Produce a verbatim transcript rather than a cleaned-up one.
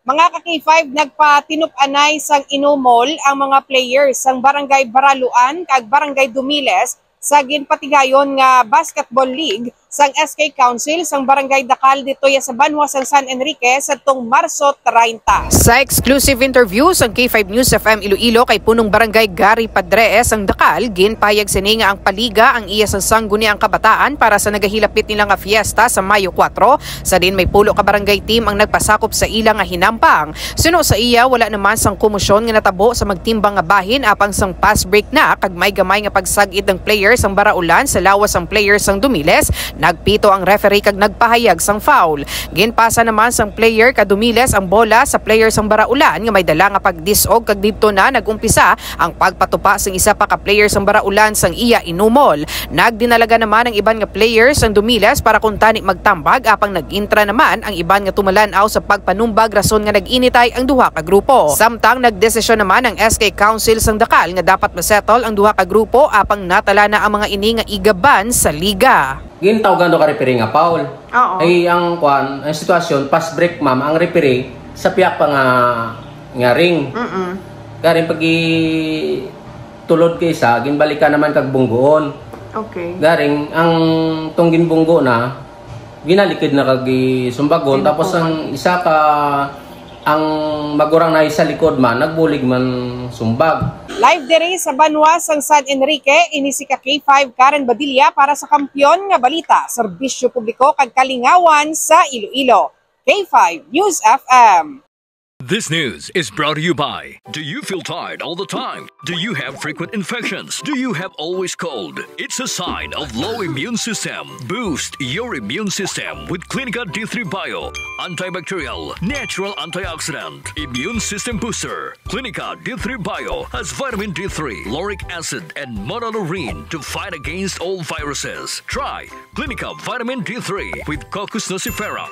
Mga ka K five, nagpatinup-anay sang inumol ang mga players sang Barangay Baraluan kag Barangay Dumiles sa ginpatigayon nga basketball league sang S K Council sang Barangay Dakal ditoy sa banwa sang San Enrique sadtong Marso treinta. Sa exclusive interview sang K five News F M Iloilo kay Punong Barangay Gary Padre sang Dakal, ginpahayag sini nga ang paliga ang iya sang sangguniang kabataan para sa nagahilapit nila nga fiesta sa Mayo kuwatro, sa diin may pulo ka barangay team ang nagpasakop sa ila nga hinampang. Suno sa iya, wala naman sang komosyon nga natabo sa magtimbang nga bahin apang sang pass break na kag may gamay nga pagsag-it ang player sang Baraulan sa lawas sang player sang Dumiles, nagpito ang referee kag nagpahayag sang foul. Ginpasa naman sang player ka Dumiles ang bola sa player sang Baraulan nga may dala nga pagdis-og kag didto na nag-umpisa ang pagpatupa sang isa pa ka player sang Baraulan sang iya inumol. Nagdinalaga naman ang iban nga players sang Dumiles para kuntani magtambag, apang nag-intra naman ang iban nga tumalan-aw sa pagpanumbag, rason nga nag-initay ang duha ka grupo. Samtang nagdesisyon naman ang S K Council sang Dakal nga dapat masettle ang duha ka grupo, apang natala na ang mga ini nga igaban sa liga. Gintawgan do ka referee nga foul. Oo. Ay, ang kwan, ang sitwasyon, pass break, ma'am, ang referee sa piyak pa nga, nga ring. Mm-mm. Garing pag tulod kay isa, ginbalikan naman kag bunggoon. Okay. Garing, ang tong ginbunggo na, ginalikid na kag gisumbagon. Tapos ang isa ka, ang magurang na sa likod man, nagbulig man sumbag. Live diri sa banwa sang San Enrique, ini si ka K five Karen Badilla para sa Kampiyon nga Balita, Serbisyo Publiko kag Kalingawan sa Iloilo. K five News F M. This news is brought to you by. Do you feel tired all the time? Do you have frequent infections? Do you have always cold? It's a sign of low immune system. Boost your immune system with Clinica D three Bio. Antibacterial, natural antioxidant, immune system booster. Clinica D three Bio has vitamin D three, lauric acid, and monolaurin to fight against all viruses. Try Clinica Vitamin D three with Cocos nucifera.